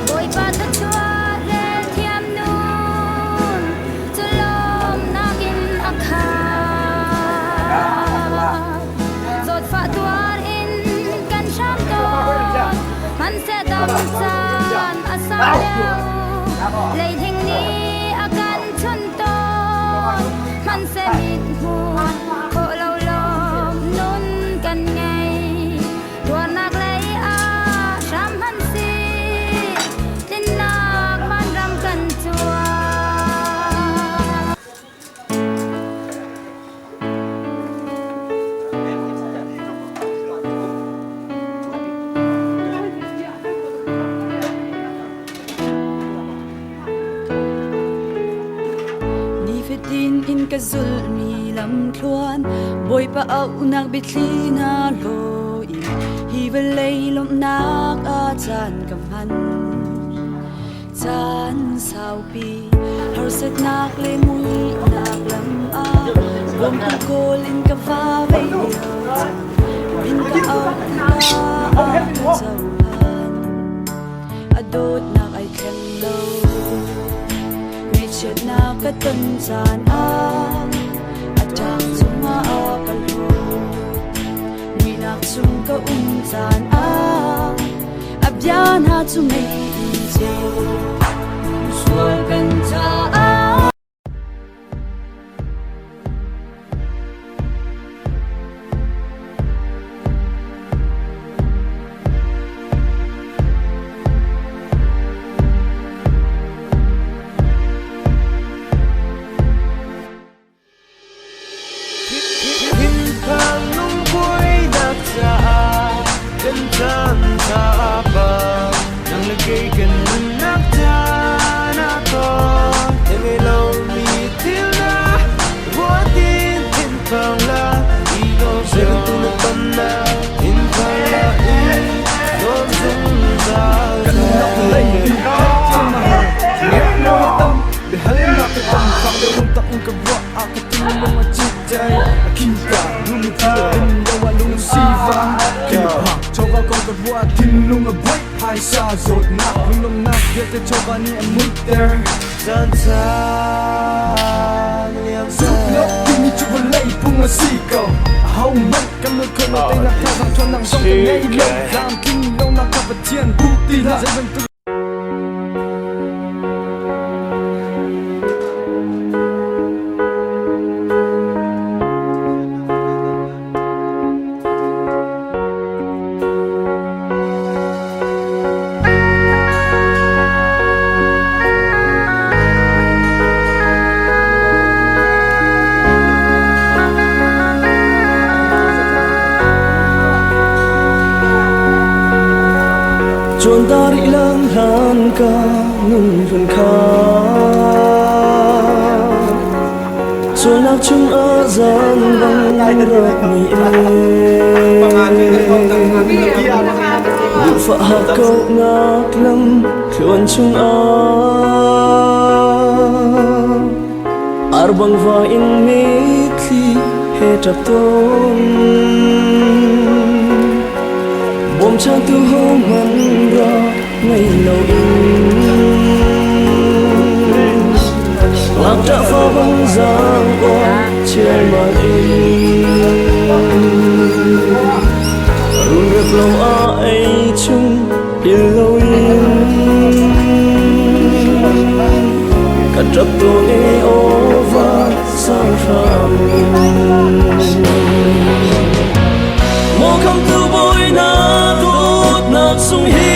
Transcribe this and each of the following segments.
Bawipa thluachuah rel thiam nun cu lawmnak in a khat. Zawtfah tuar in kan hram tawn, hmanhseh dam caan a sau lio. Leihling nih a kan chun tawn, hmanhseh mithmuh khawh lo lawm nun kan ngei. Tuarnak lei ah hram hmanh sih, tlinnak vanram kan cuang. Nifatin in ka zulhmi lamthluan Bawipa auhnak biathli na hlaw in hi vawlei lawmhnak ah caan ka hman. Caan saupi harsatnak le muihnak lam ah bawmtu kawl in ka va vei lio caan min ka auh tikah a ka cohlan. A dawtnak ai thleng lo. Ngaihchiatnak ka ton caan ah a ṭang cungah a ka lut. Muihnak chung ka um caan ah a bia hna cu mei in ceu. Sual kan caah Thinphang lungbuainak caah kan caan tha pa nang le kei kan nunnak caan ah tawn na ngei lomi thil na ruatin thinphang la i lawm Zeibantuk na tonnak thinphang la i lawm zungzal Kan nak lei Biahalnak ka tam fak deuh lung tak in ka ruah ah ka thinlung a cit cai a khika lung thi a tin lo ah lung sifang khimphak chawva kong ka ruah thinlung a buai phaisa zawtnak lunglawmhnak vialte chawva nih a muihter Caan caan liam Zumh lo timi cu vawlei phung a si ko ahohmanh kan lut kho lo teinak thazaang ṭhawnnak zong kan ngei lo tlamtling lonak kha Pathian duh ti hlah zei bantuk Chuan rih lang hlan ka nun hlun kha Sualnak chung ah zan bang rak mi Duhfah hakkauhnak lam thluan chung ah Arbang va in mitthli he ṭap tawn Bawmchantu hohmanh rak ngei loin Ngakṭah fa bang zaangkuang chialmal in Runrep lo ah ei chung pil loin Ka ṭap tawn e aw van sang hram Maw khamtu bawi na dawtnak sung hi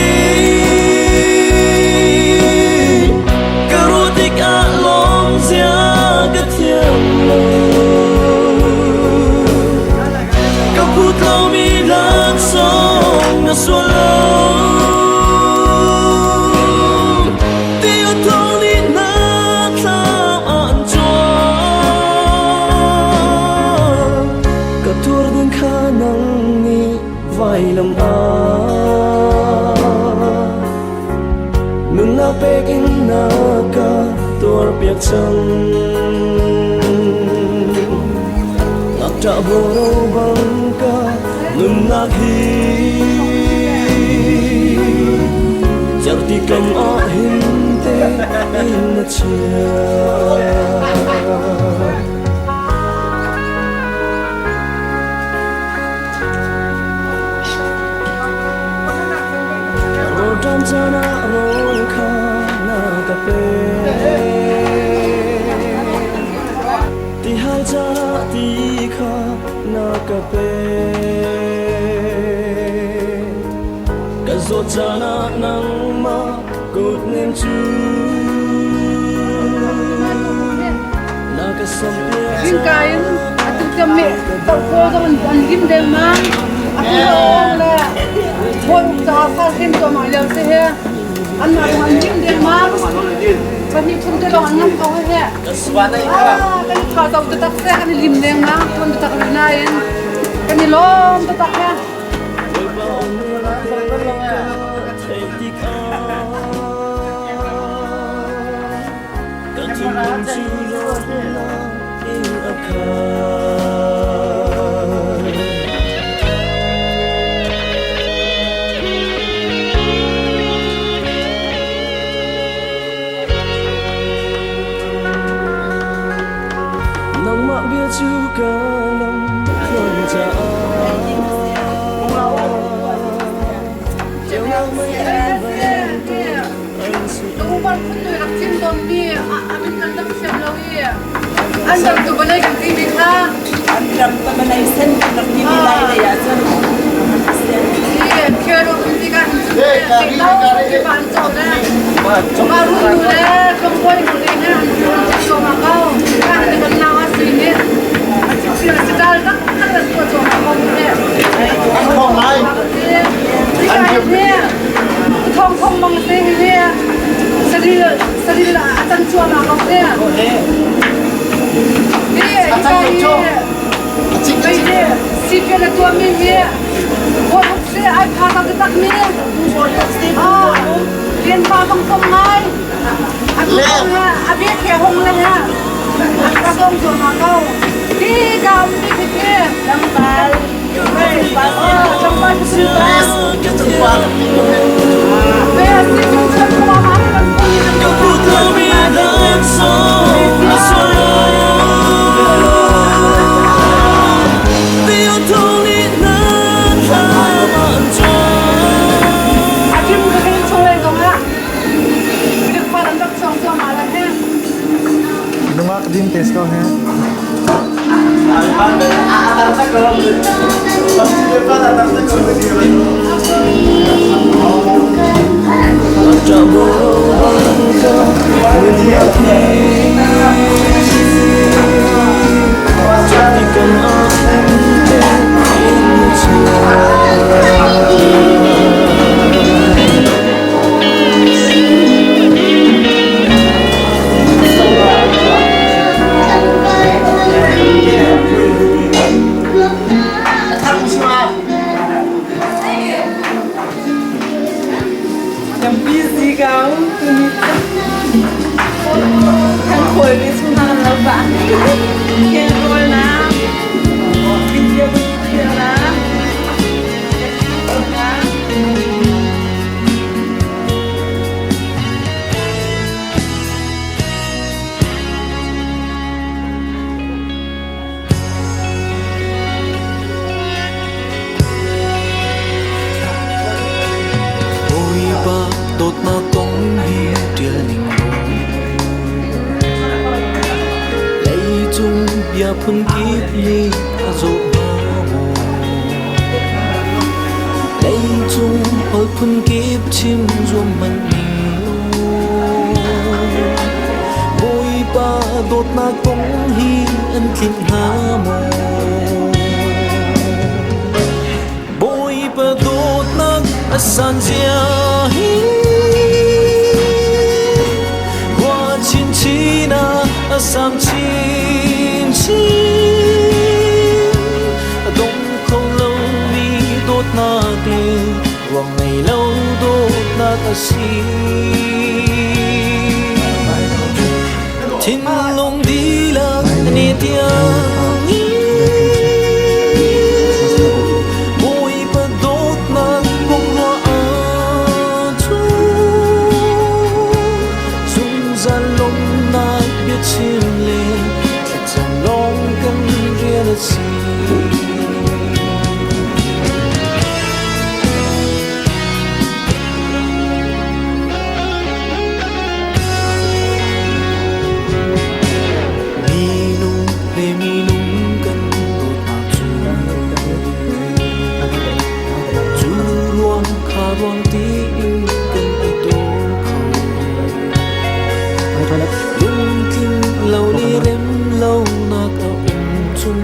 Ka ruah tikah lawm zia ka thiam lo Ka phut lomi laksawng na sual lo Ti a thawng nih na thlam an chuak Ka tuar ding kha nang nih vailam ah Nunnak pek in na ka tuarpiak cang. Ṭah boro bang ka nunnak hi cerhti kam ah hin te in na chia. Rawlṭam caan ah rawl kha na ka pe. Tihal caan ah ti kha na ka pe. Ka zawt caan ah nangmah kutnem cu na ka sampiak. Zingka in atu tiang mi tohkaw zong an lim dengmang. Atu lawng le bawi uk caah fa lim tuahmah lio si hi. Anmah zong an lim dengmang. Pahnih thum te lawng an ngam ko he. Ah, kan i tha zo taktak seh, kan i lim dengmang. Tuan taktak rih nain kan i lawm taktak he. Ka thinlung cu lawmhnak in a khat. Nangmah bia cu ka lam tluan caah ceunak mei bantuk an si. Ubar phun noi rak cin tawnmi a min kan rak thiam lo i an dam tu vawlei kan ti mi kha an dam ta vawlei sen kan rak ti mi lai lei ah cun Khel um ti kan lo ti pa an co le ma ru nu le tlongbawi nu le ne an co ma ko kan ti kan nau a si ni si dal tak tak an tuah co ma ko ne an thong lai an ne thong thong mang te hi saril saril a can chua ma ko te a can cho si pe la tua mi hi hot se ai pha ta tak mi lian pa tong tong ngai a le a bia khe hong le ha a tong zo ma ko ti ka um ti thi thi tlangpal tlangpal tlangpal Nungak din test ko he. Kan busy kau tuni kan khawi mi chung hna kan lo pah. Kel rawl na, video thil na, na. Bawipa dawtnak kong hi ṭial ning law leicung bia phunkip nih a zawh hnga maw? Leicung holh phunkip chim zuam hmanh ning law Bawipa dawtnak kong hi an tlinh hnga maw? Bawipa dawtnak a san zia hi Khua chinchin ah a sang chinchin A dong kho lomi dawtnak le ruang ngei lo dawtnak a si. Thinlung dihlak ni tiang in Lungtling lo le rem lonak a um cun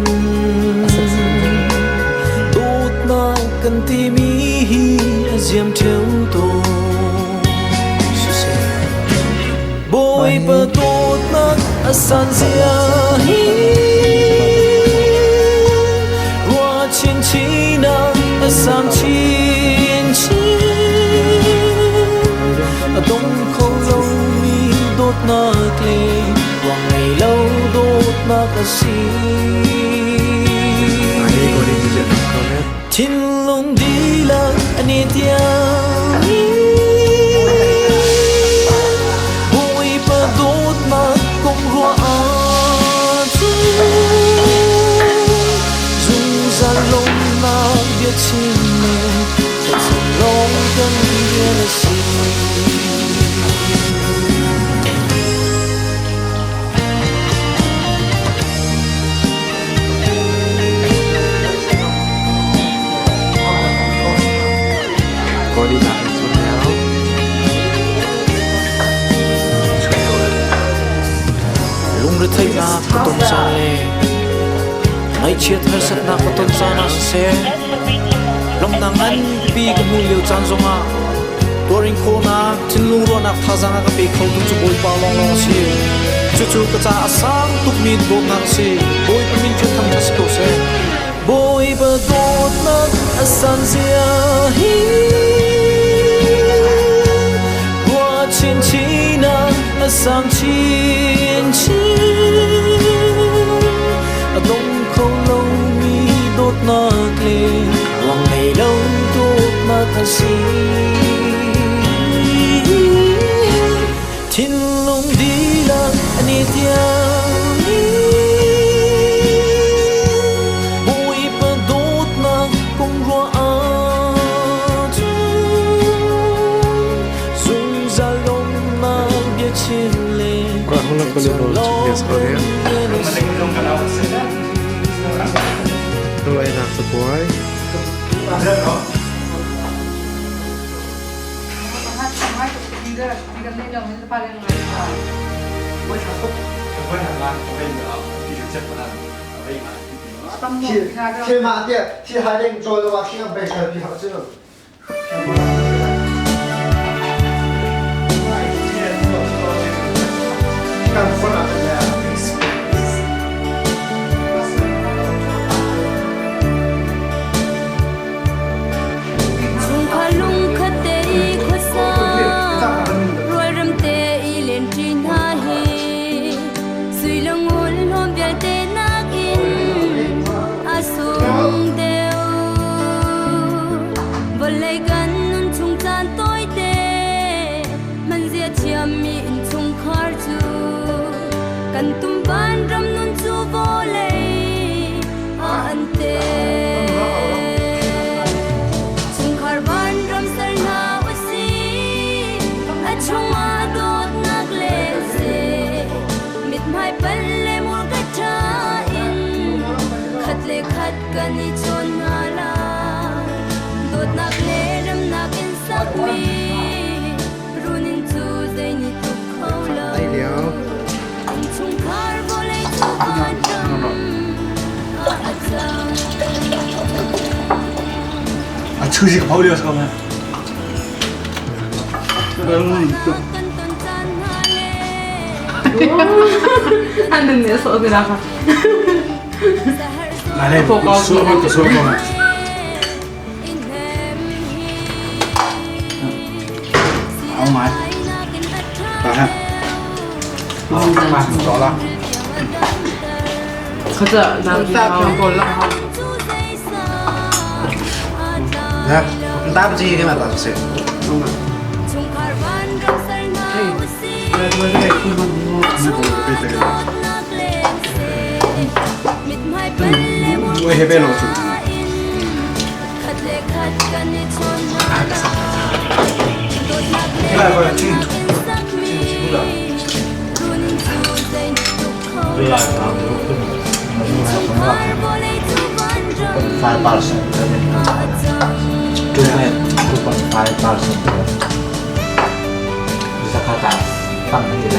dawtnak kan timi hi a ziam ṭheo tawn. Siseh, Bawipa dawtnak a san zia hi ruah chinchin ah a sang chinchin. A dong kho lomi dawtnak le ruang ngei lo dawtnak a si. Thinlung dihlak an i tiang i Bawipa dawtnak kong ruah ahcun zungzal lawmhnak biachim in thlacam lawng kan rian a si. Lungretheihnak ka ton caan le ngaihchiat harsatnak ka ton caan ah siseh, lawmhnak nganpi ka hmuh lio caan zongah tuarin khawhnak thinlung ruahnak thazaang a ka pe khotu cu Bawipa lawnglawng a si. Cucu ka caah a sang tukmi dawtnak a si. Bawipa min cu thangṭhat si ko seh. Bawipa dawtnak a san zia hi ruah chinchin ah a sang chinchin. A dong kho lomi dawtnak le ruang ngei lo dawtnak a si. Thinlung dihlak an i tiang i Bawipa dawtnak kong ruah ahcun zungzal lawmhnak biachim le Ruainak cabuai. Thil mah tiah thil hai ding cawl lo ah khi kan pek pi hau cu. Kan phone ah kan Chungkhar lungkhat te i khuasa rualrem te i lenṭi hna hi sui le ngun hlawm vialte nakin a sung deuh. Vawlei kan nun chung caan tawite hmanzia thiammi innchungkhar cu kan tum vanram nun cu vawlei ah an te. Chungkhar vanram sal hna usih, a chungah dawtnak le seh, mithmai pal le murka ṭha in khat le khat kan i chawn hna lai. Dawtnak le remnak in sakmi runinn cu zei nih tuk kho lo. Innchungkhar vawlei cu vanram ah a cang. A chuzik pho lio ko ma. Kan ton caan hna le An nih a sawh ti la kha. Nai so ko so ko ma. Ông mày. Bà ha. Bà rõ là. 可是那 Nè, ta gì cái mà ta sẽ. Ui hebe lo chu. Cái này gọi là chim. Chim chim là. 5%. 2.5%. Zakata 放起来。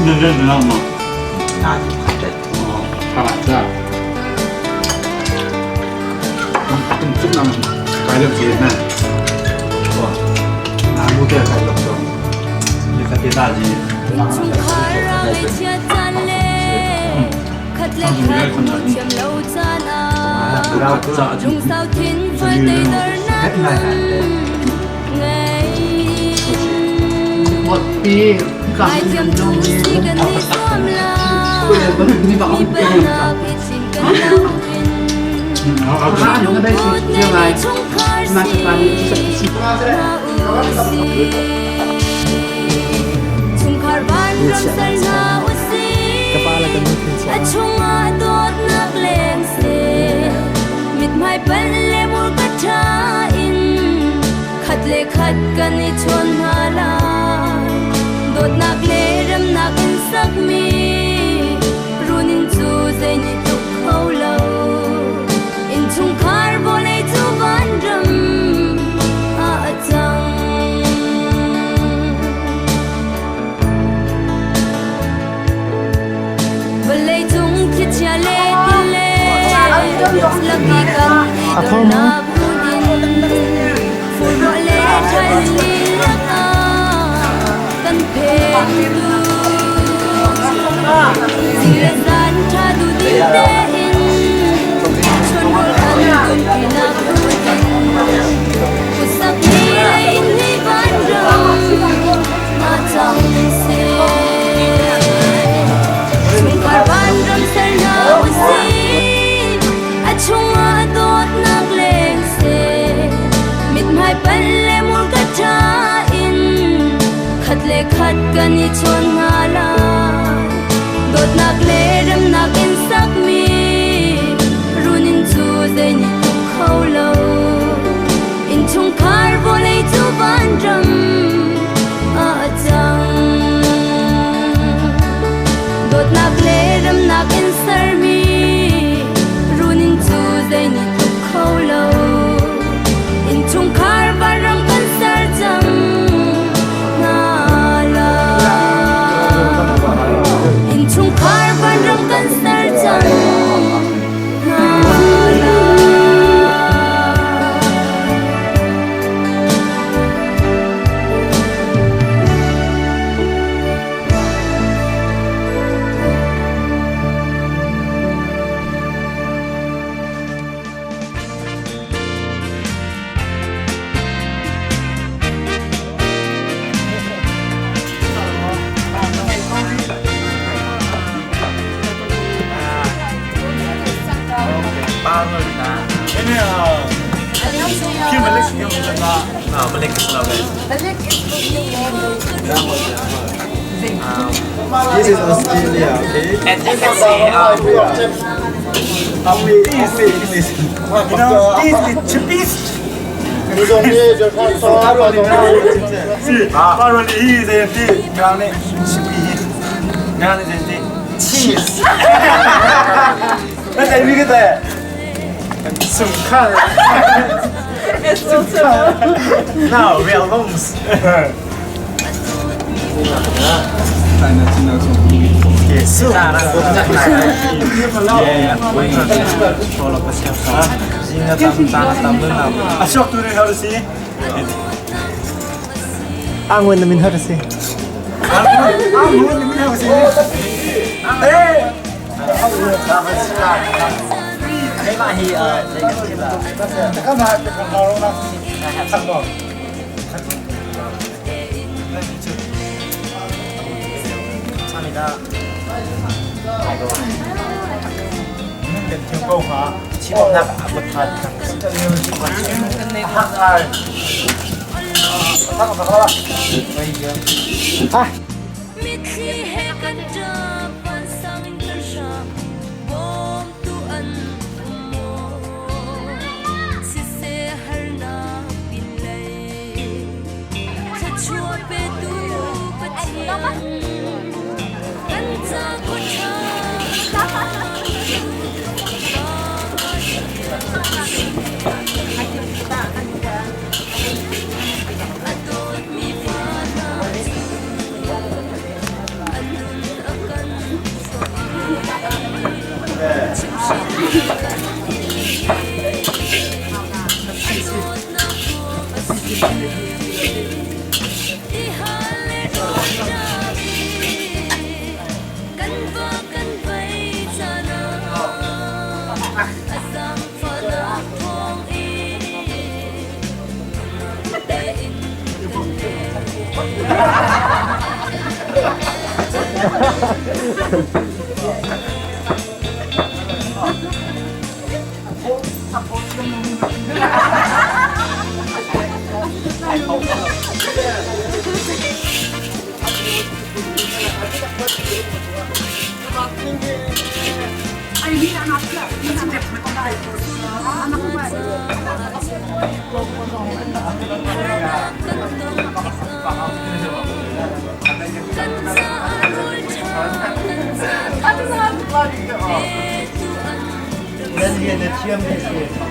认真知道吗？ Innchungkhar ah ngaihchiat caan le khat le khat thiam lo caan ah lungsau thin fawi teidornak nun ngei in ngaithiam tu si kan i zuam lai mi palnak i cin kan lo in lungput ngeimi chungkhar si hna usih. Chungkhar vanram ser hna usih. A chungah dawtnak leng seh. Mithmai panh le hmurka ṭha in khat le khat kan i chawn hna lai. Dawtnak le remnak in sakmi runinn cu zei nih tluk kho lo. Innchungkhar vawlei cu vanram ah a cang. Vawlei cung thlichia le tile laki kan i dornak hmun in furruah le ṭhal lilak ah kan phentu. Zing le zan ṭha duhdim tein chunrawl an tumpinak hmun in kutsak ni lei in hi vanram ah cang seh. Chungkhar vanram ser hna usih, a chungah dawtnak leng seh. Mithmai panh le hmurka ṭha in khat le khat kan i chawn hna lai. Dawtnak le remnak in sakmi runinn cu zei nih tuk kho lo. Innchungkhar vawlei cu vanram ah a cang. Dawtnak le remnak in sermi runinn cu zei nih tuk kho lo. Innchungkhar vanram kan ser cang hna lai. Innchungkhar vanram kan ser cang hna lai. This is Australia, okay? And I can say, You know, this is cheapest. Cheese. Now we are longs. Angun na min har si. Mitthli he kan ṭap vansang in kan hram bawmtu an um maw siseh harnak pinlei thluachuah petu Pathian kan ca khua ṭha. Nan rian na thiam mi si.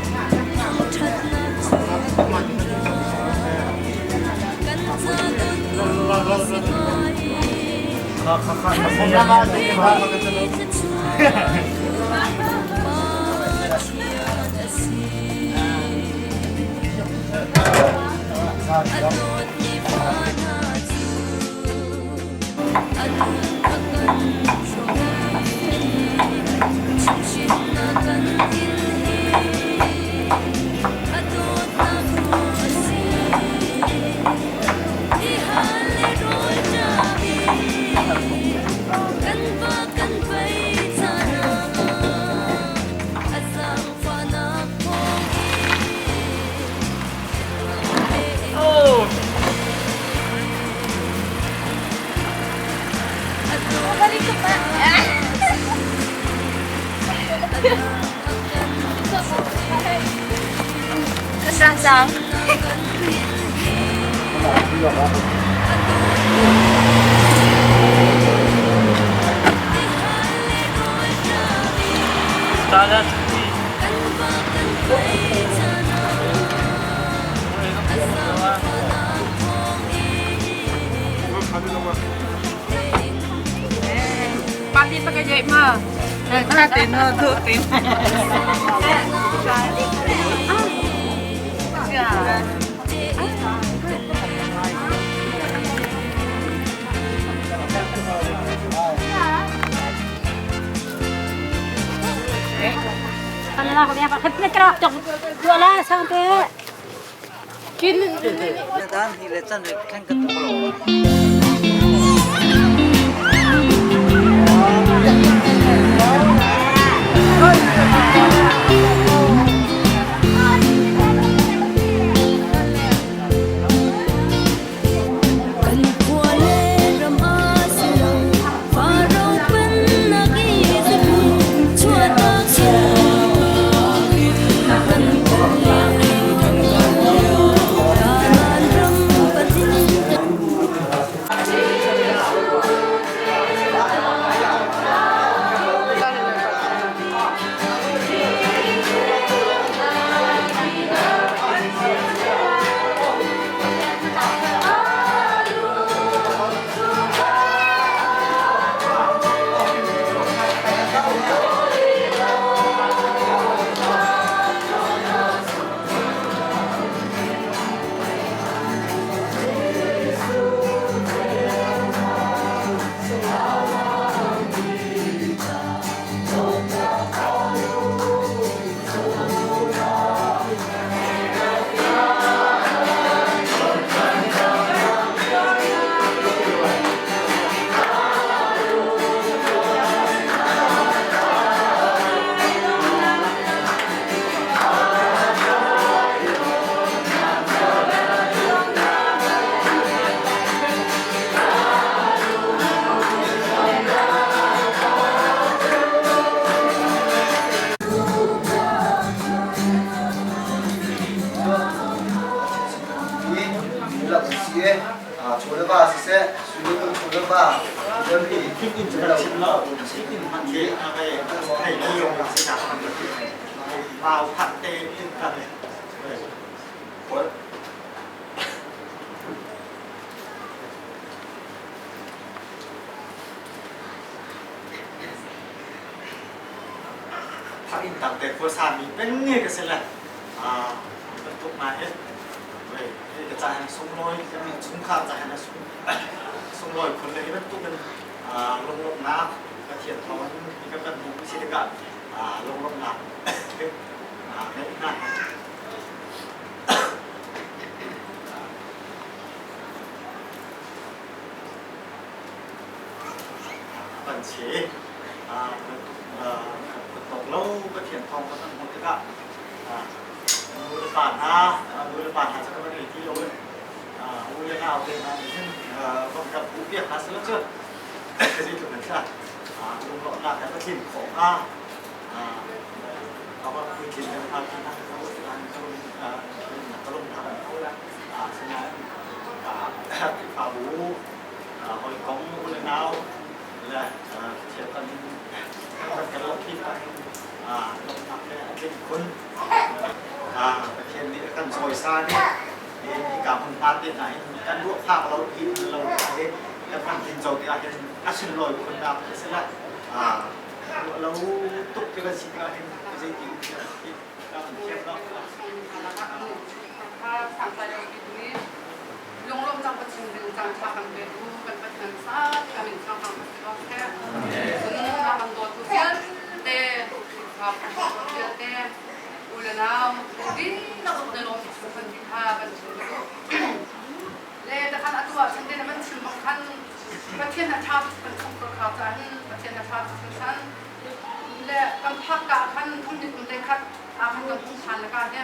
Sang. Pati pakai ma. Tin tu tin. Thak in tang te khua sami peng nge ka si le bantuk hna hi wei ka ca hen sunglawi kan chungkhar ca hen sunglawi khun le hi bantuk in lunglawmhnak Pathian thawng in kan kan hmuh si tikah lunglawmhnak ngeih hna. Kan si bantuk lo Pathian thawng kan hmuh tikah nu le pa hna nu le pa hna cu kan ei ti lo in u le nau te hna nih hin kan kan hmuh piak hna sila cu zeitluk in dah lunglawmhnak he ka tlin khawh hnga Aba puitlin kan hal ti hna ka lung hna kan tho le asinain Khrihfabu hawikom u le nau le thiam kan kan lawmh ah hin lawmhnak he a tling khun. Pathian nih a kan cawisan i hika hmunhma te hna hin kan ruah phak lo hi lo hi kan hman tin co ti ah hin a sunlawi khunnak a si le ruah lo tuk ti kan si tikah hin zeiti um hi kan thiam lo. Lunglawm cang Pathian ding cang tha kan pe tu kan Pathian sa amin chang hang si ko seh. Cun a kan dawtu vialte Khrihfa vialte u le nau dihlak na lawm chung kan ti kha kan chim ka duh. Le takhan atu ah chan te na man chim bang khan Pathian a tha kan chung ka kha caan Pathian a tha hringhran le kan phak ka khan thum ni kum le khat a khan kan hung than le ka he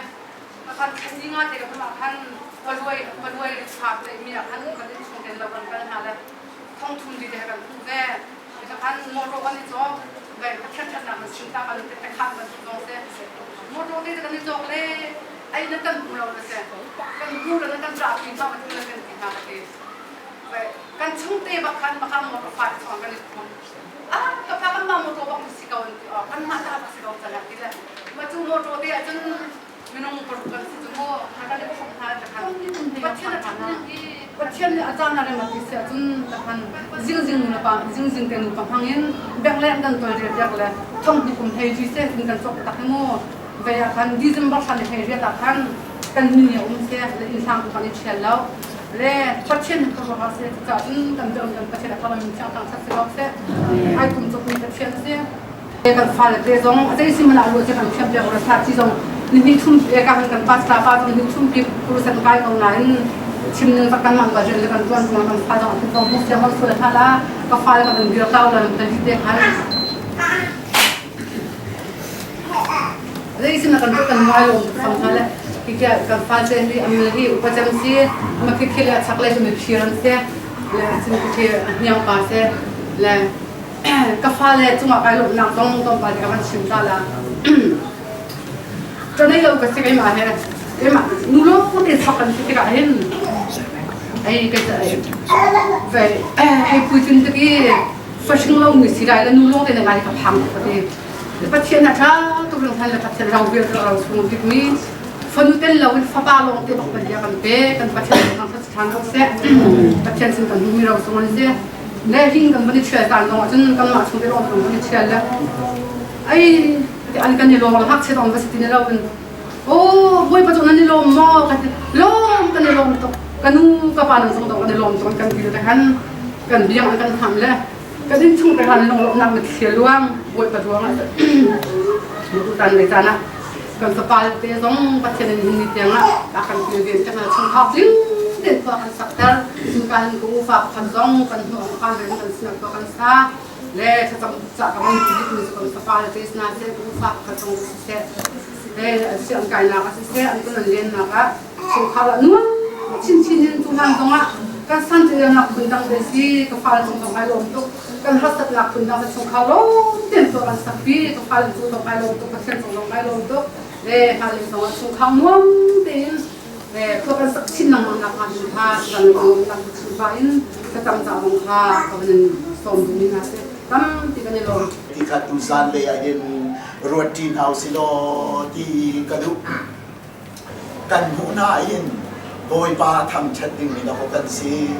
khan khan ni nga te ka ma khan paluai paluai chak le mi khan kan in chung ten lo kan kal hna le thong thum di te kan phu ve ka khan motor kan i cawk ve Pathian that nak man sim ta kan te te khan kan zong se motor te kan i cawk le ai na tan hu lo na se kan hu lo na kan ra pi ma kan kan ti hna ka ti kan chungte bak khan baka motor fa chong kan i phum ah ka pa kan ma motor bak si ko an ti kan ma ta bak si ko chala ti le ma chu motor te ahcun minung paruk kan si cu mu kan i phum hna ta khan Pathian a that hi Pathian nih a caan a rem a ti si ahcun ta khan zing zing nu le pa zing zing te nu pa hmang in bek le kan tol riat riak le thong hnih kum hei ji se tin kan cok tak hi mu ve ah khan December thla ni hei riat ah khan kan min a um se le inn sang tu kan i thial lo le Pathian ka ruang ah se cucaah cun kan biakinn kan Pathian a thar mi thiang thang that si ko seh ai kum cuk mi Pathian a si kan fale te zong a zei si mana lu che kan thiam piak ro sa chi zong ni ni thum e ka kan pas ta pa zong ni thum pi purusan kai ko nain chim ning kan man ba jen le kan tuan kan fa zong an zong mu siang ho su la la ka fa le kan bir tau la kan te khan Zei sin kan kan ngai lo sang hna le ki kan fa se hi am hi upacham si ama khi khi le chak le mi phir an se le sin khi hniang pa se le ka fa le cungah kai lo nak dong dong pa ka van chim ta la ka nei lo ka si kai ma he kai ma nu lo te chak kan si tikah hin ai kai ve hei pui cun te ki fashing lo mi si lai le nu lawng te na ngai ka phang ka ti Pathian a ṭha tuk lung le Pathian ro vial ro chung bik mi fanu tel lo in fapa lawng te bak palia kan pe kan Pathian thang that than ko seh Pathian sin kan hmu mi ro sung an si le hing kan van i thial tan lawng ahcun kan mah chung te lawng kan van i thial le ai an kan i lawng hak chet ong va si ti ne lo in oh bawi pa cung nan i lawm maw kan ti lawm kan i lawm tuk ka nu ka pa nan zong dong kan i lawm tuk kan ti te khan kan biang kan ham le kan inn chung te khan lunglawmhnak mit thlia luang bawi pa ruang ah tan le caan ah kan fapa te zong Pathian in hin ni tiang ah a kan kilven te chung thawk tling ten khua kan sakter cu kan ku ufa pakhat zong kan hnu kan ren kan sinak khua kan sa le thlacam ca ka van ti mi cu kan fapa le te sna seh ku ufa pakhat zong siseh le siang kainak ah siseh an kun an lennak ah chungkhar ah nuam chinchin in cu hlan zongah kan san nak phun dang te si ka fale zong zong ai lawm tuk kan harsatnak phun dang chungkhar lawm ten to kan sakpi ka fale cu zong ai lawm tuk Pathian zong zong ai lawm tuk le hale zong ah chungkhar nuam tein le khua kan sak chin lengmang nak hnga ding kha kan nak chung pa in thlacam ca zong kha ka van in sawm duh mi hna si tampi kan i lawm ti kha tu zan lei ah hin ruat ṭi hna usih law ti ka duh. Kan hmuh hna hin Bawipa thangṭhat dingmi dawh kan si.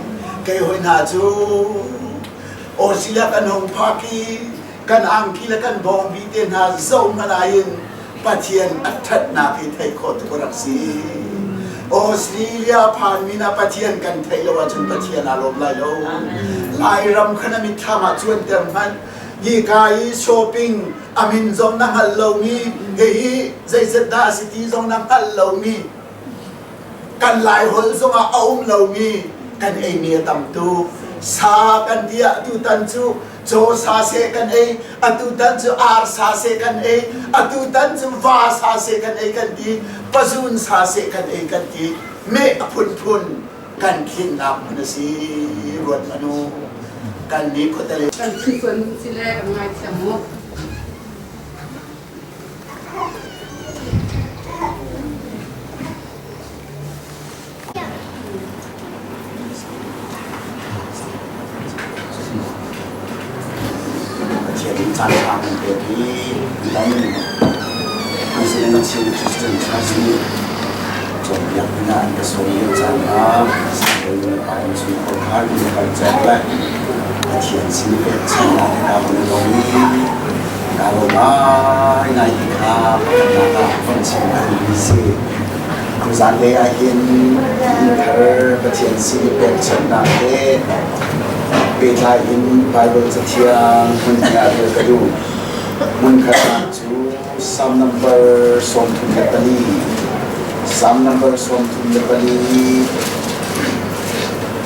Kei hoi hna cu Australia kan hung phak i Kan angki le kan bawngbi te hna zoh hmanh ahhin Pathian a ṭhatnak hi theih khawh tuk a rak si. Australia phanmi na Pathian kan theih lo ahcun Pathian aa lawm lai lo. Lairam kha na mitthlam ah cuanter hmanh. Hika i shopping a min zong na hngalh lomi, hihi zeizat dah a si ti zong na hngalh lomi, kan Laiholh zongah a um lomi kan eimi a tam tuk. Sa kan ti ah tutan cu caw sa seh kan ei, atutan cu ar sa seh kan ei, atutan cu va sa seh kan ei kan ti, pazun sa seh kan ei kan ti, meh a phunphun kan tlinnak hmun a si. Ruat hmanh u. Kan nih khuatele. Kan chim sile kan ngaithiam mu. Pathian nih caan ṭha kan pek i dang President Chin Christian Church nih cawnpiak dingah an ka sawm lio caan ah pa in chungkhar khar in ka cek le Pathian sin pekchanhnak he kaa hun lawm i kaa lawm ngaingai ti kha pakhatnak ah von chim ka duhmi si. Tuzanlei ah hin inn thar Pathian sin i pekchanhnak he pehtlai in Baibal Cathiang hmun hnih ah rel ka duh. Hmunkhatnak cu Psalm number 34, Psalm number 34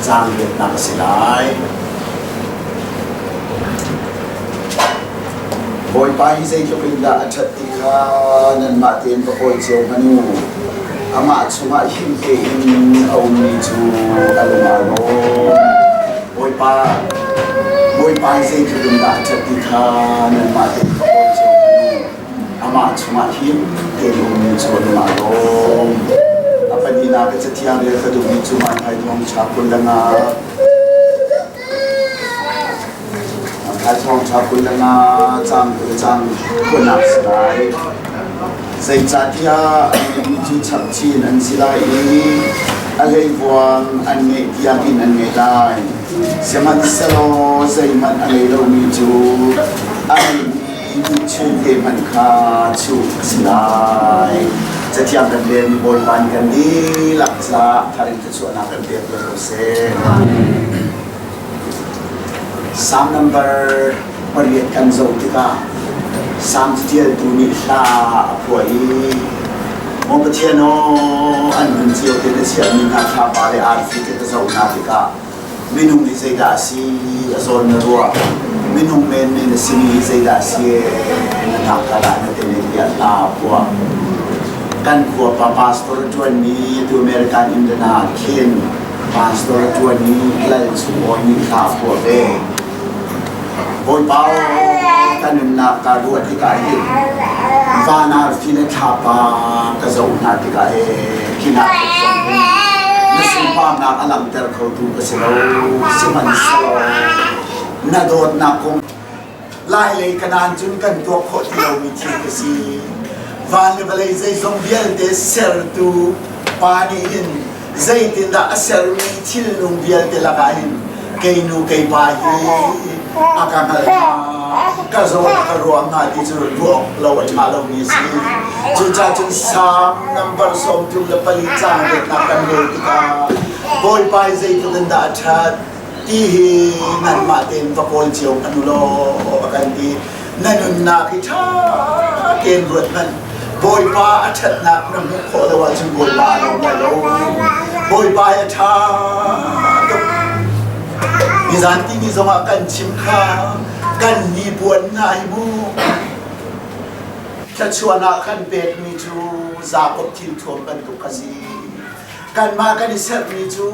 caang riatnak a si lai. Bawipa hi zeitluk in dah a ṭhat ti kha nanmah tein va kawl cio hmanh u. Amah chungah him tein a ummi cu a lung aa lawm. Bawipa, Bawipa hi zeitluk in dah a ṭhat ti kha nanmah tein va kawl cio hmanh u. Amah chungah him tein a ummi cu a lung aa lawm. A pahnihnak i Cathiang rel ka duhmi cu Matthai Thawngṭha 25. Matthai Thawngṭha 25 caang 20 caang kuanak si lai. Zeicahtiah an ngeihmi cu chap chin an si lai i a hleivuang an ngeih tiangin an ngei lai. Sihmanhsehlaw zeihmanh a ngei lomi cu a ngeihmi Chungte hmanh kha chuh a si lai. Cathiang kan relmi Bawipa nih kan dihlak caah thar in thluachuahnak kan pek piak ko seh. Psalm number 8 kan zoh tikah Psalm catialtu nih hla a phuah i Maw Pathian aw an hmun cio te na chiahmi hna thlapa le arfi te ka zoh hna tikah Minung hi zeidah a si a zawn na ruah? Minung menmen a simi hi zeidah a si na hngakka dah na te tiah hla a phuah. Kan khua pa pastor a ṭuanmi tu American Indiana khin pastor a ṭuanmi Lal Chung Awi nih hla a phuah ve. Bawipa ka nunnak ka ruah tikah hin van arfi le thlapa ka zoh hna tikah he khi hna tluk zong hin na sunparnak a langhter khotu ka si lo sihmanhsehlaw na dawtnak kong lailei kanaan cun kan tuak khawh ti lomi thil ka si van le vawlei zeizong vialte sertu pa nih hin zeitindah a sermi thilnung vialte lakah hin kei nu kei pa hi a ka hngalh hnga ka zawn a ka ruah hnga ti cu ruah lo a ṭha lomi a si. Cucaah cun Salm nambar 34 caang riatnak kan rel tikah Bawipa hi zeitluk in dah a ṭhat ti hi nanmah tein va kawl cio hmanh u law a kan ti. Na nunnak hi ṭha tein ruat hmanh. Bawipa a ṭhatnak na hmuh khawh lo ahcun Bawipa a lawm lai lo. Bawipa hi a ṭha tuk. Nizan timi zongah kan chim kha kan hnipuan hna hi mu. Thluachuahnak kan pekmi cu Jakob thilthuam bantuk a si. Kanmah kan i serhmi cu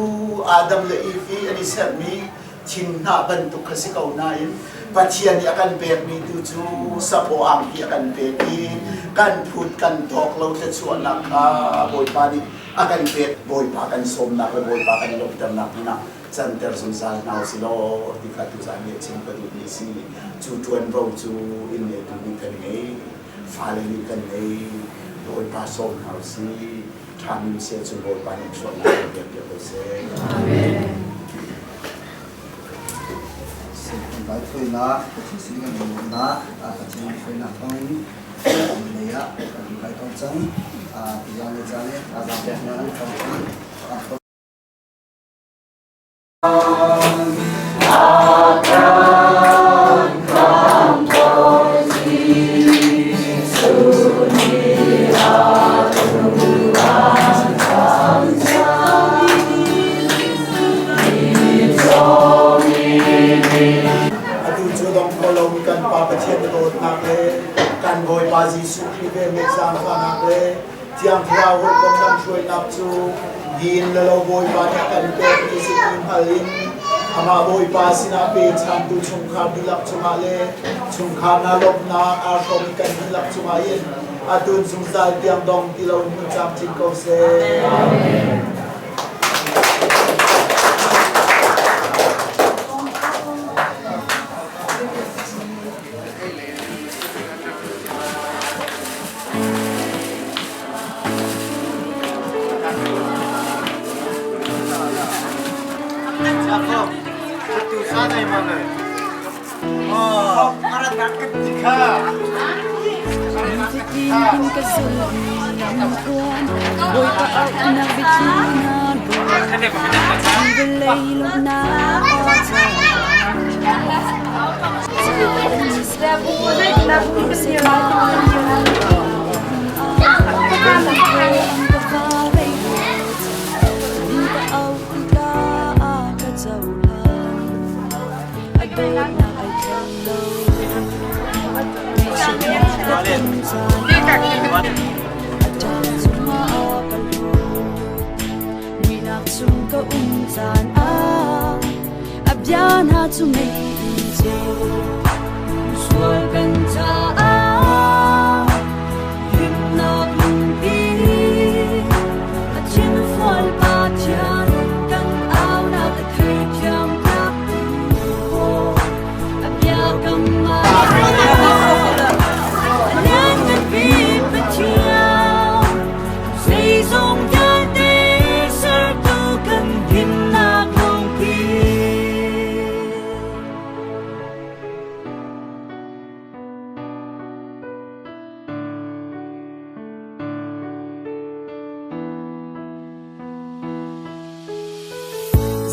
Adam le Eve i an i serhmi thinghnah bantuk kha si ko nain Pathian nih a kan pekmi tu cu saphaw angki a kan pek i kan phut kan tawk lo thluachuahnak kha Bawipa nih a kan pek. Bawipa kan sawmnak le Bawipa kan lawmhternak hmun ah canter zungzal hna usih law ti kha tuzaan nih a chim ka duhmi a si. Cu ṭuanvo cu inn ngeitu nih kan ngei, fale nih kan ngei. Bawipa sawm hna usih. Ṭha mi seh cun Bawipa nih chuahnak kan pek piak ko seh. Amen. Raithawinak Pathian sin kan lawmnak Pathian raithawinak thawngin lei ah kan kai tawn cang. Tuzaan le caan i thazaang peknak an thawng cang. Atu cu dong kho lomi kan Pa Pathian na dawtnak le kan Bawipa Jesuh Khrih velngeih zaangfahnak le Thiang Thlarau hawikom lamhruainak cu din le lo Bawipa nih a kan pekmi si ti hngal in amah Bawipa sinah pechantu chungkhar dihlak cungah le chungkhar hna lawmhnak aa hrawmmi kan dihlak cungah hin atu in zungzal tiang dong ti loin hmun camcin ko seh. Amen. Ka zulmi lamtluan Bawipa auhnak biathli na luan Vawlei lawmhnak Chung ka um caan ah a bia hna cu mei in ceu. Sual kan caah himnak lungpi a thinfual Pathian kan aunak a theithiam tak a biakam a lianngan bik Pathian zeizong vialte sertu kan himnak lungpi.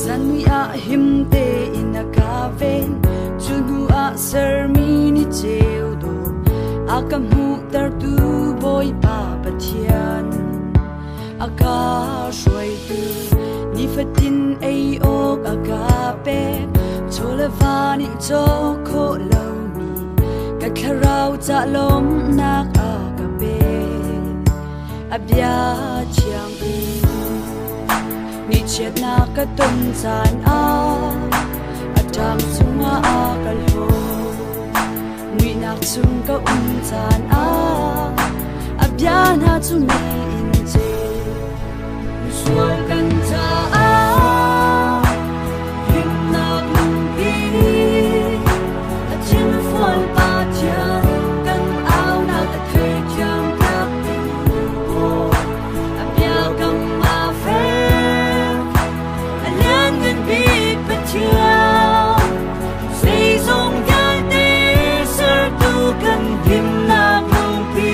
Zanmui ah him tein a ka ven, cu hnu ah sermi ni ceu dawh a ka hmuhtertu Bawipa Pathian. A ka hruaitu nifatin ei awk a ka pek, chaw le va nih cawk khawh lomi ka thlarau ca lawmhnak a ka pek. A bia thiang in ngaihchiatnak ka ton caan ah a ṭang cungah a ka hlaw. Muihnak chung ka um caan ah a bia hna cu mei in ceu. Sual kan caah himnak lungpi a thinfual Pathian kan aunak a theithiam piak a biakam a fek a lianngan bik Pathian zeizong vialte sertu kan himnak lungpi.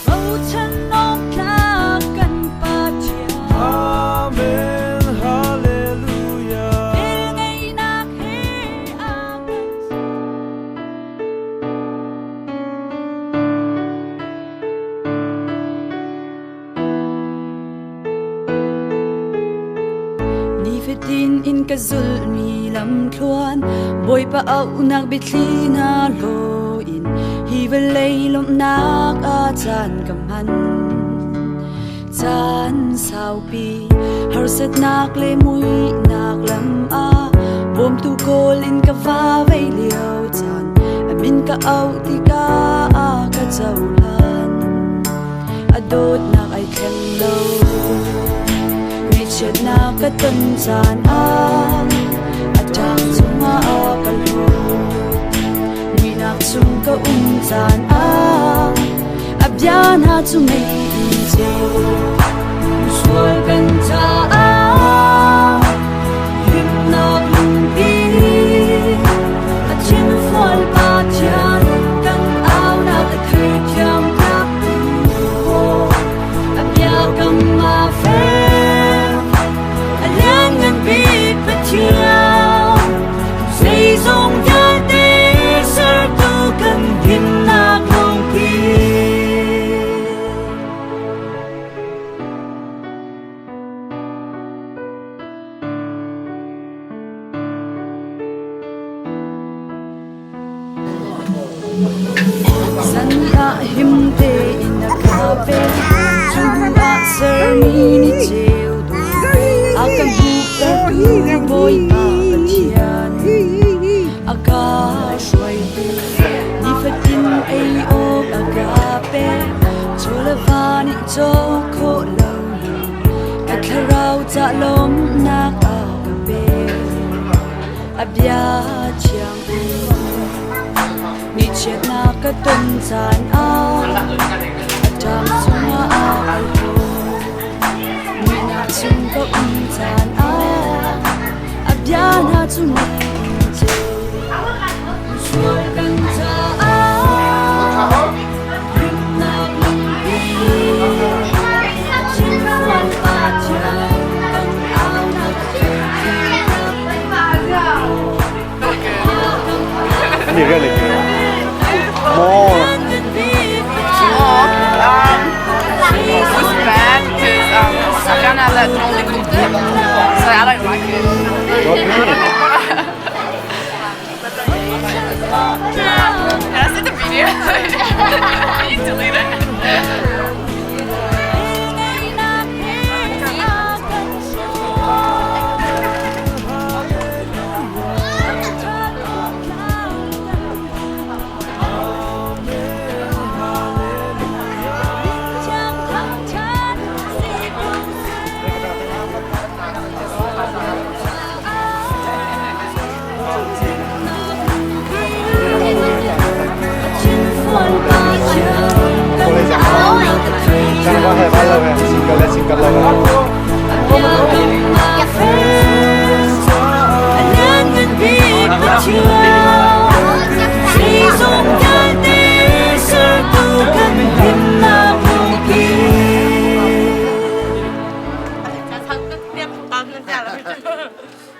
Bochan awk tlak kan Pathian. Amen, Hallelujah. Velngeihnak he a kan Nifatin in ka zulhmi lamthluan Bawipa auhnak biathli hna hlaw in hi vawlei lawmhnak ah caan ka hman. Caan saupi harsatnak le muihnak lam ah bawmtu kawl in ka va vei lio caan a min ka auh tikah a ka cohlan. A dawtnak ai thleng lo. Ngaihchiatnak ka ton caan ah a ṭang cungah a ka hlaw. Muihnak chung ka um caan ah a bia hna cu mei in ceu. Sual kan caah himnak Zan ah him tein a ka pek. Cu hnu ah sermi ni ceu dawh a ka hmuhtertu Bawipa Pathian a ka hruaitu. Nifatin ei awk a ka pek. Chaw le va nih caw khawh lomi ka thlarau ca lawmhnak a ka pek. A bia thiang Nichiatnak ka ton caan ah a ṭang cungah a kal tawn. Muihnak chung ka um caan ah a bia hna cu mei ceu. Sual kan caah himnak lungpi Chinram Pathian kan aunak It was bad because I found out that normally cook them, so I don't like it. Can I see the video? Can you delete it?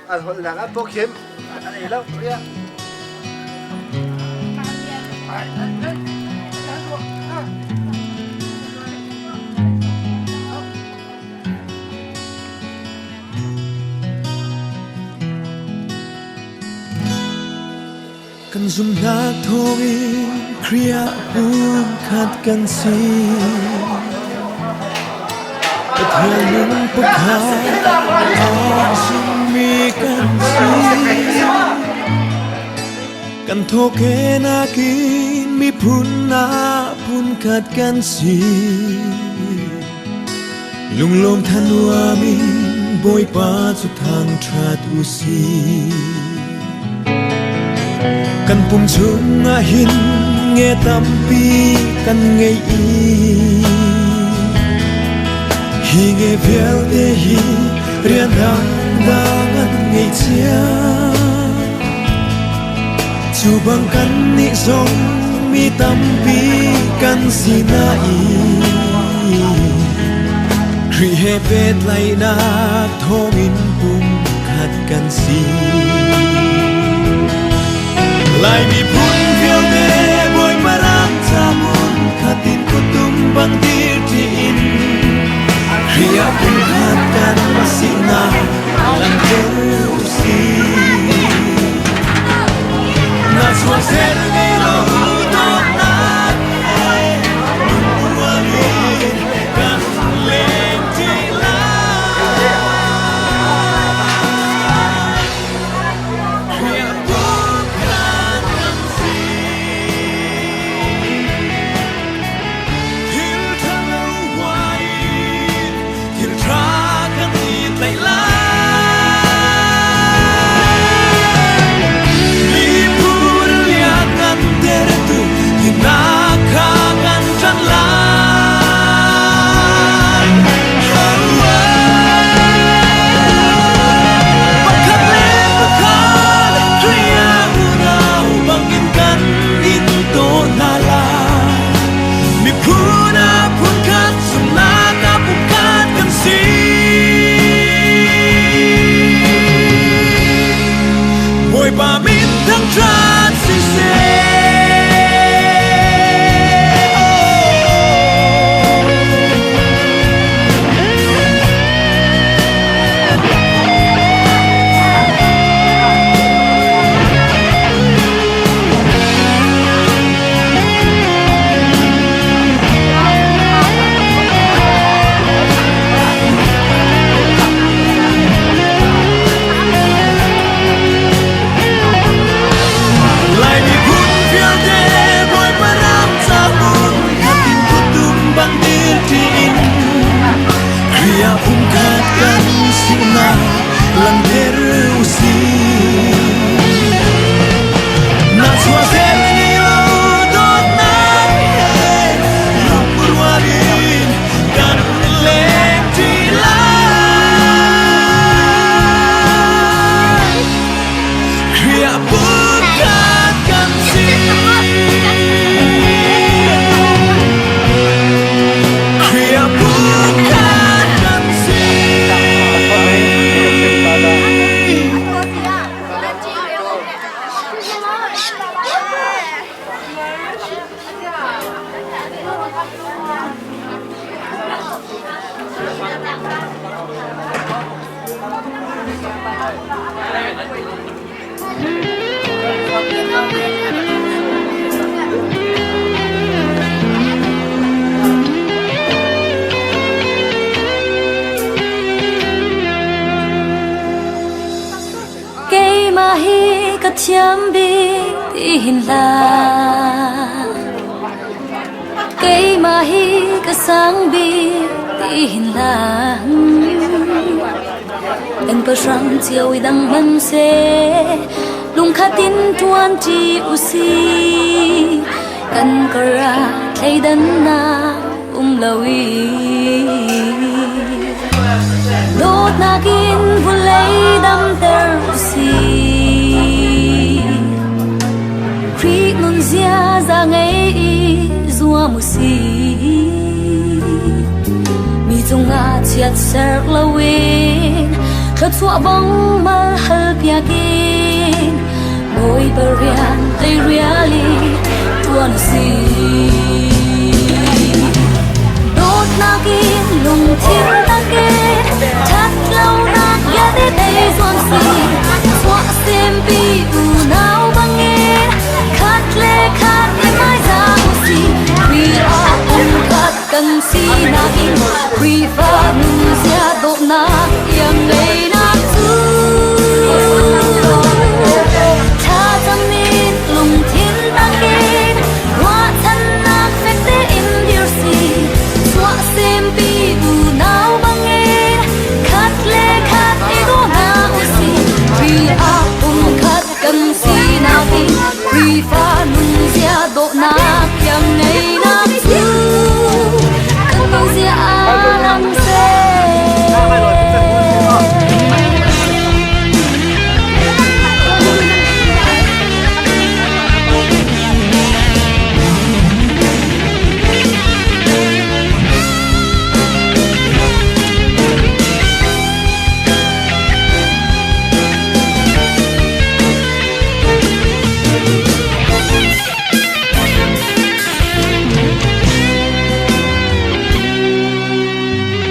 An holh nak ah pawkhim an ei lo ria. Kan zumhnak thawngin Khrih ah pumkhat kan si. Pathian lung pakhat aa zummi kan si. Kan thawkenak in miphun ah phunkhat kan si. Lunglawm thanuam in Bawipa cu thangṭhat u sih. Kan pum chungah hin nge tampi kan ngei i hi nge vialte hi rian dangdang an ngei cia. Cu bang kannih zong mi tampi kan si nain Khrih he pehtlaihnak thawngin pumkhat kan si. Lai miphun vialte Bawipa ram ca hmun khat in kutum bang dir ṭi in Khrih ah pumkhat kan sinak langhter u sih. Na chuak ser ngei lo dawtnak he lungrual in kan leng ṭi lai. Khrih ah pumkhat kan si. Keimah hi ka thiam bik ti hin hlah. Keimah hi ka sang bik ti hin hlah. Kan pahrang cio i dang hmanh seh, lungkhat in ṭuan ṭi usih. Kan kar ah thleidannak um lo i dawtnak in vawlei damter usih. Khrih nun ziaza ngei i zuam usih. Mi cungah chiat ser loin thluachuah bang mal hal piak in Bawipa rian teirial i ṭuan usih. Dawtnak in lungthin takin ṭhatlonak vialte tei zuam sih. Chuahsempi unau bangin khat le khat i hmaizah usih. Khrih ah pumkhat kan sinak in Khrihfa nunzia dawhnak iang ngeinak cu thlacam in lungthin takin ruahchannak fek tein dir si chuahsempi unau bangin khat le khat i daw hna usih Khrih ah pumkhat kan sinak in Khrihfa nunzia dawhnak iang ngeinak cu kan nunzia ah lang seh.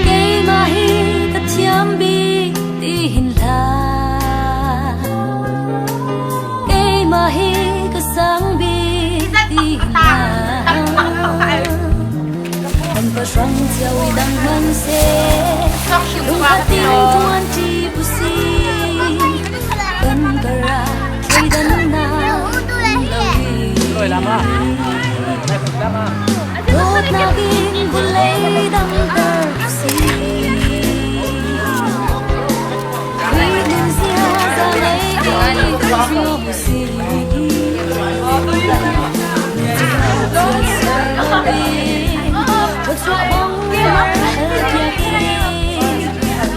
Keimah hi ka thiam bik ti hin hlah. Keimah hi ka sang bik ti hin hlah. Kan pahrang cio i dang hmanh seh, lungkhat in ṭuan ṭi usih. Kan kar ah thleidannak um lo i. Dawtnak in vawlei damter usih. Khrih nun ziaza ngei in zuam usih. Thluachuah bang hal piak in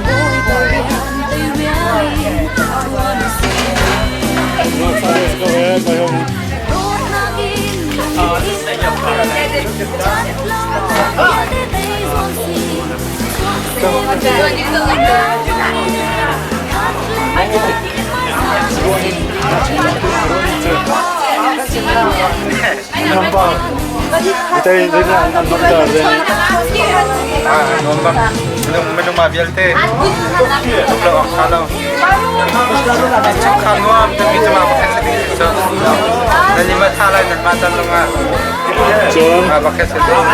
Bawipa rian teirial in ṭuan usih. Dawtnak in lungthin takin ṭhatlonak vialte tei zuam sih. Khat le khat i hmaizah usih. Minung mah vialte tuk lo awk ṭha lo. Chungkhar nuam timi cu mah pakhat si ding si cu. Nan i ma tha lai nan mah tan lawngah mah pakhat si ding.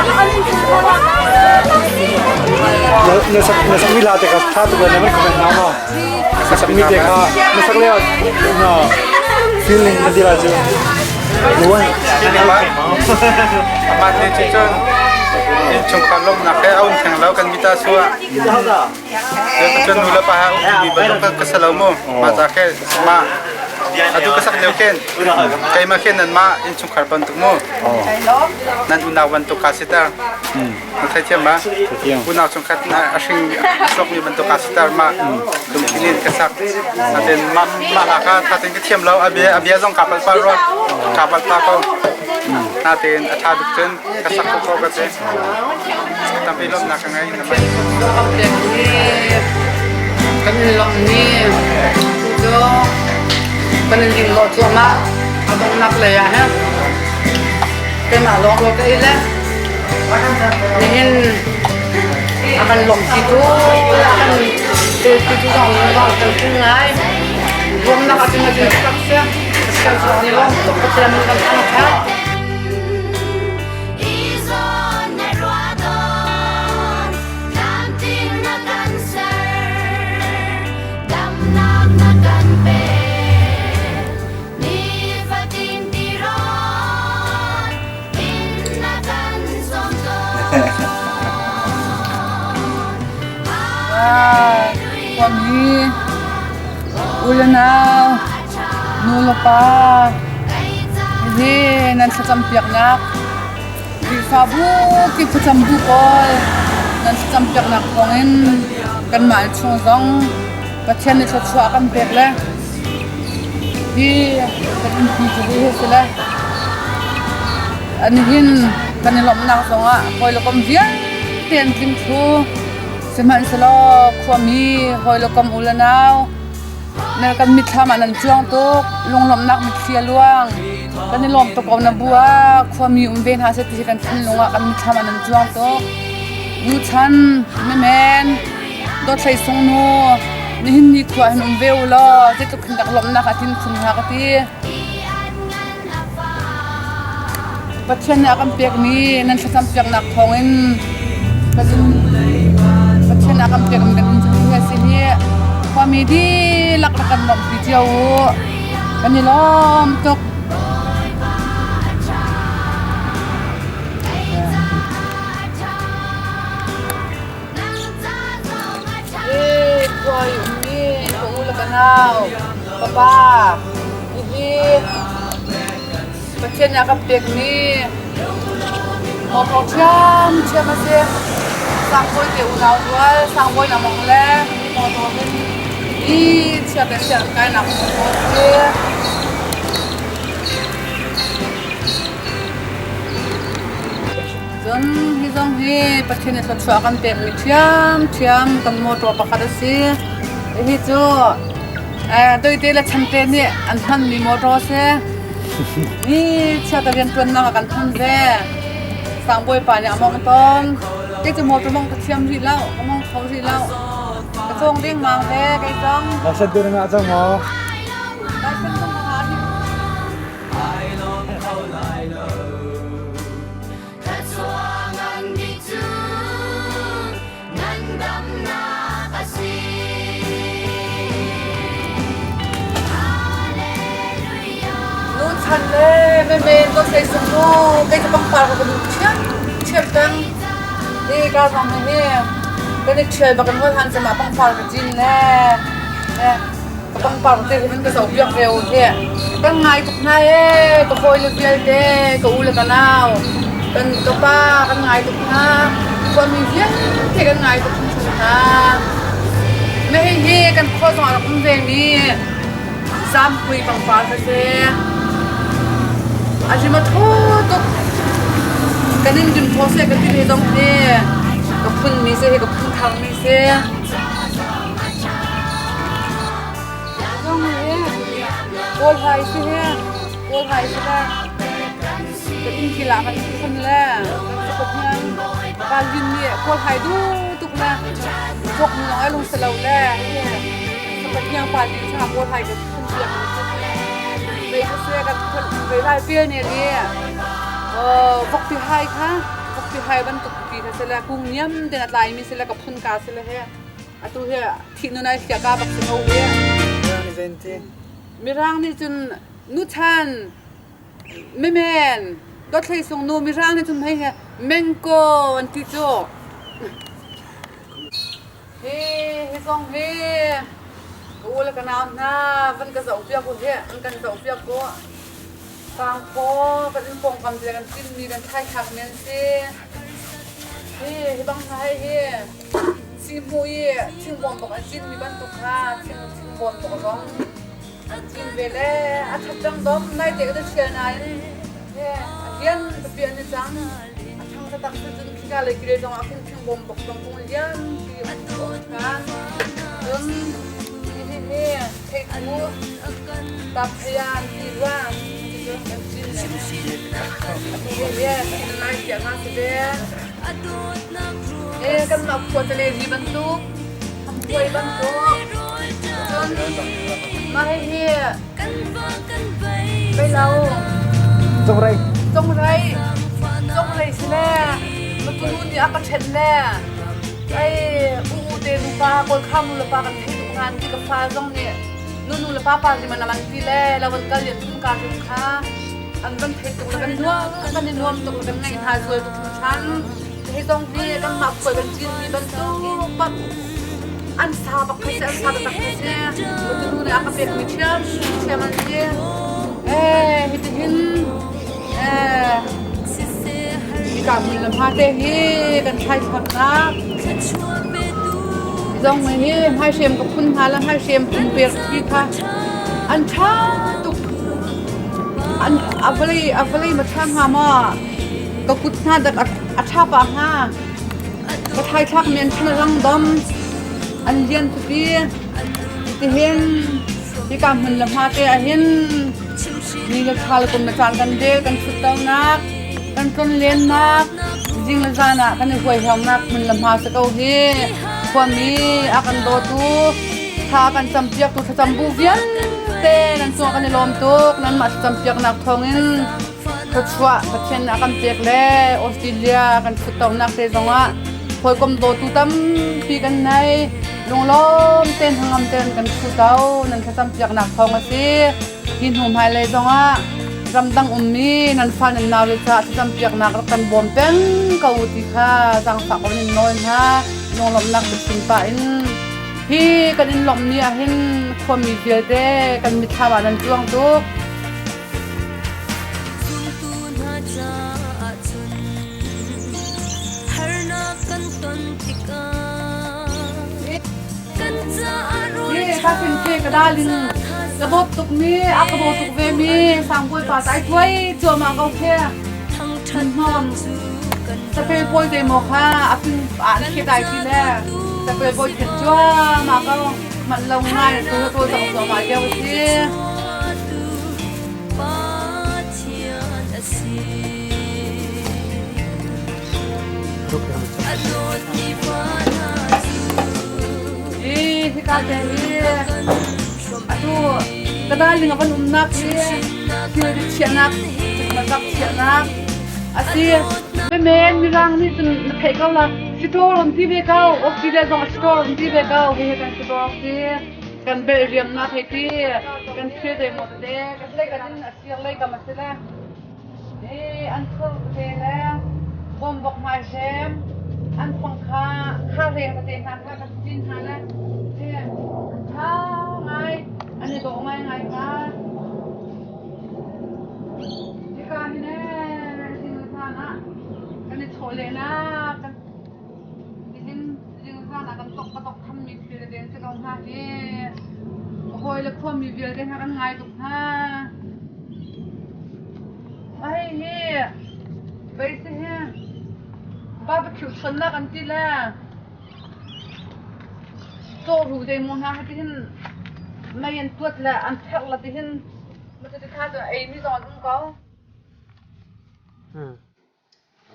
Na sak mi hla te kha tha tuk na man comment na ma. Na sak mi te kha na sak le na feeling na ti la cu. Feeling ma amah te cu cun innchungkhar lawmhnak he a um theng lo kan mita su ah. Cun nu le pa he um mi bantuk ka si lo mu. Mah ca khe mah atu ka sak lio khin keimah khin nanmah innchungkhar bantuk mu. Nan unau bantuk ka si ter. Na theithiam ma? Unau chungkhat a hring a chuakmi bantuk ka si ter mah lungthin in ka sak. Natin mah mah la kha tha tein ka thiam lo a bia a bia zong ka palh pah rua. Ka palh pah ko. Natin a tha bik cun ka sak ko ko ka ti. Tampi lawmhnak ka ngei na mai. Kan in lawmh ni cu kan in ling lawh cuahmah a donghnak lei ah hin keimah lawng rawl ka ei le nihin a kan lawmhpitu a kan Tel tu zong lawng kan tling ngai. Ruamnak ah cun a tak si. Pathian cu ni lawm tuk Pathian min kan thangṭhat. Khuami u le nau, nu le pa, hihi nan thlacam piaknak Khrihfabu kip thlacam bu pawl nan thlacam piaknak thawngin kanmah chung zong Pathian nih thluachuah a kan pek le hi kan innpi cu hi si le nihin kan i lawmhnak zongah hawi le kom vialte an tling thlu. Sihmanhsehlaw khuami hawi le kom u le nau na kan mitthlam ah nan cuang tuk, lunglawmhnak mitthli a luang. Kan i lawm tuk ko na bu ah khuami um ve hna seh ti hi kan thinlung ah kan mitthlam ah nan cuang tuk. Nu chan, men, Dawthlei sung nu, nihin ni khua hin um ve u law zeitluk khin dak lawmhnak a tin khun hnga ka ti. Pathian nih a kan pekmi nan thlacam piaknak thawngin kan in Pathian nih a kan pekmi kan in cu hi a si hi khuami dihlak rak kan lawmhpi cio u. Kan i lawm tuk. Khua i ummi ka u le ka nau, ka pa, hihi Pathian nih a kan pekmi motor ṭhiamṭhiam a si. Sangbawi te unau rual, Sangbawi na mong le motor hin i chia te siang kainak motor a si. Cun hi zong hi Pathian nih thluachuah a kan pekmi ṭhiamṭhiam kan mawṭaw pakhat a si. Hihi cu Doite le Chante nih an hmanmi mawṭaw a si. Ni chiata rianṭuannak ah kan hman ve. Sangbawi pa nih a mong tawn. Kei cu mawṭaw mong ka thiam rih lo, ka mong kho rih lo. Ka cawng dengmang ve kei zong. Laisen tu na ngah cang maw? Laisen zong ka ngah rih. Nu chan le men ko sei sung mu kei cu pangpar ka duh thiam thiam peng hi ka zong hi kan i thial bak in hol han cema pangpar ka cin le Ka pangpar te hi van ka zoh piak ve u hi. Kan ngai tuk hna ee, ka hawile vialte, ka u le ka nau, kan ka pa kan ngai tuk hna. Khuami vialte kan ngai tuk hringhran hna. Na hihi kan khua zong ah rak um ve mi zampui pangpar ka si. A rim a thaw tuk. Kan in rim thaw seh ka ti he zong hi ka phun mi si hi ka phun thar mi si. Kawl hai si he kawl hai si le kan inn kil ah kan phun le kan sakop hian pa lin nih kawl hai du tuk le cawk mi lawng ai lung si lo le sakop hiang pa lin sa kawl hai kan phun piak vei ka se kan phun vei lai pel ne ni vok ti hai kha vok ti hai bantuk pi kha se le kung niam ten a tlai mi se le ka phun ka se le he Atu hi thih nun ai hliah ka bak si ko hi. Mirang nih cun nuchan mimen dothlei sung nu mirang nih cun hei he mengko an ti cu. Hi hi zong hi ka u le ka nau hna van ka zoh piak u hi an kan zoh piak u. Sangphaw kan inn pawngkam te kan cinmi kan thlaithlak mi an si. Hi hi bang hna hei hi Sihhmuh i thingbawn bak an cinmi bantuk kha thingbawn bak zong an cin ve le a ṭhat cang dom naite ka ṭhial nain he a lian pipi an i cang a ṭhang taktak si cun khika lei kile zong ah khin thingbawm bok zong kung lian pi an um ṭhan cun hihi hi theithu taphayan ti rua cun kan cin le atu hi hi lai tiah nga si ve. Kanmah khua tale ri bantuk. Puai bantuk. Cun mah hihi Beilo. Congrei. Congrei. Congrei si le matunu nih a ka ṭhen le ai u u te nupa kawl kha nu le pa kan thei tuk ngan ti ka fa zong nih nu nu le pa pa zi man aman ti le lo an kal lian thum ka rim kha an van thei tuk le kan nuam kan i nuam tuk le kan ngaih hna zual tuk hringhran. Hi zong hi kanmah khual kan cinmi bantuk bak an sa bak kha si, an sa taktak kha si. Mutunu nih a ka pekmi ṭhiam ṭhiam an si. Eh, hitihin eh hika hmun le hma te hi kan thlaithlaknak zong hi hmaihrem ka phun hna le hmaihrem phun pek khi kha an ṭha tuk. An a vawlei a vawlei ma ṭha hnga maw? Ka kut hna dak a ṭha pah hnga. Ka thlaithlak mi an than a rang dom. An lian tupi. Tihin hika hmun le hma te ahhin ni le thla le kum le caan kan del kan thuttonak kan tlonlennak zing le zan ah kan i huaihuamnak hmun le hma si ko hi. Khuami a kan dawtu thla kan campiaktu thlacam bu vialte nan cungah kan i lawm tuk. Nanmah thlacampiaknak thawngin thluachuah Pathian a kan pek le Australia kan ṭhuttonak te zongah hawikom dawtu tampi kan nei. Lunglawm tein hnangam tein kan ṭhuto nan thlacampiaknak thawng a si. Hi hnu hmailei zongah ramdang ummi nan fa nan nau le caah thlacampiaknak rak kan bawm peng ko u ti kha zaangfah ko in nawl hna. Lunglawmhnak biachim pah in hi kan in lawmh ni ahhin khuami vialte kan mitthlam ah nan cuang tuk. Ka dalin ka dawt tuk mi a ka dawt tuk ve mi sangbawi pa tai thuai cuahmah ko khe hnom sapel pawi te maw kha a pin an khe dai ti le sapel pawi khet cuahmah ko man lo ngai tu tu zong cuahmah lio si. Hi hika te hi atu ka darling a van umnak hi thilri chiahnak rak chiahnak asi. Men mirang nih cun na theih ko la store an ti ve ko Australia zong store an ti ve ko hi kan store si kan bel riamnak hei ti kan thil zeimaw tete kan lei kan in a sir lei kam a si le hi an thur tete le bawmbok hmai hrem an fang kha kha reng tete hna kha kan cin hna le hi tha ngai an i dawh ngai ngai kha hika hi ne zingzan ah kan i chawlehnak kan nihin zingzan ah kan tok ka tok thammi thil tete an si ko hna hi hawi le khuami vialte hna kan ngai tuk hna. Ai hi vei si hi barbecue chonnak an ti le cawhru zeimaw hna hi tihin mei an tuat le an pherh le tihin cuti kha cu ei mi zong an um ko.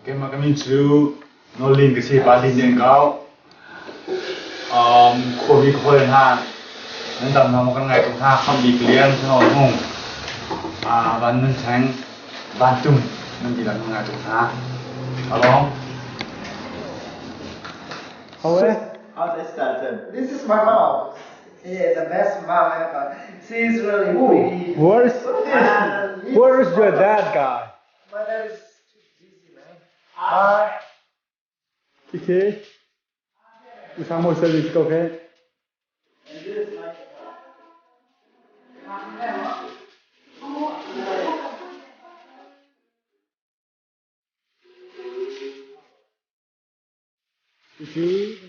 Keimah ka min cu Nawlin ka si, Palin nih an kau. Khuami ka hawi hna, nan dam hna maw kan ngai tuk hna, Khamh Bik Lian, Thanawn Hmung, Van Nun Theng, Van Tum, nan dihlak kan ngai tuk hna. Along. How eh? How's it started? This is my mom. Yeah, the best mom ever. She's really pretty. Where is where is your dad guy? My dad is too busy, man. Hi. Okay. Usang mo service ko okay? And this is my Okay.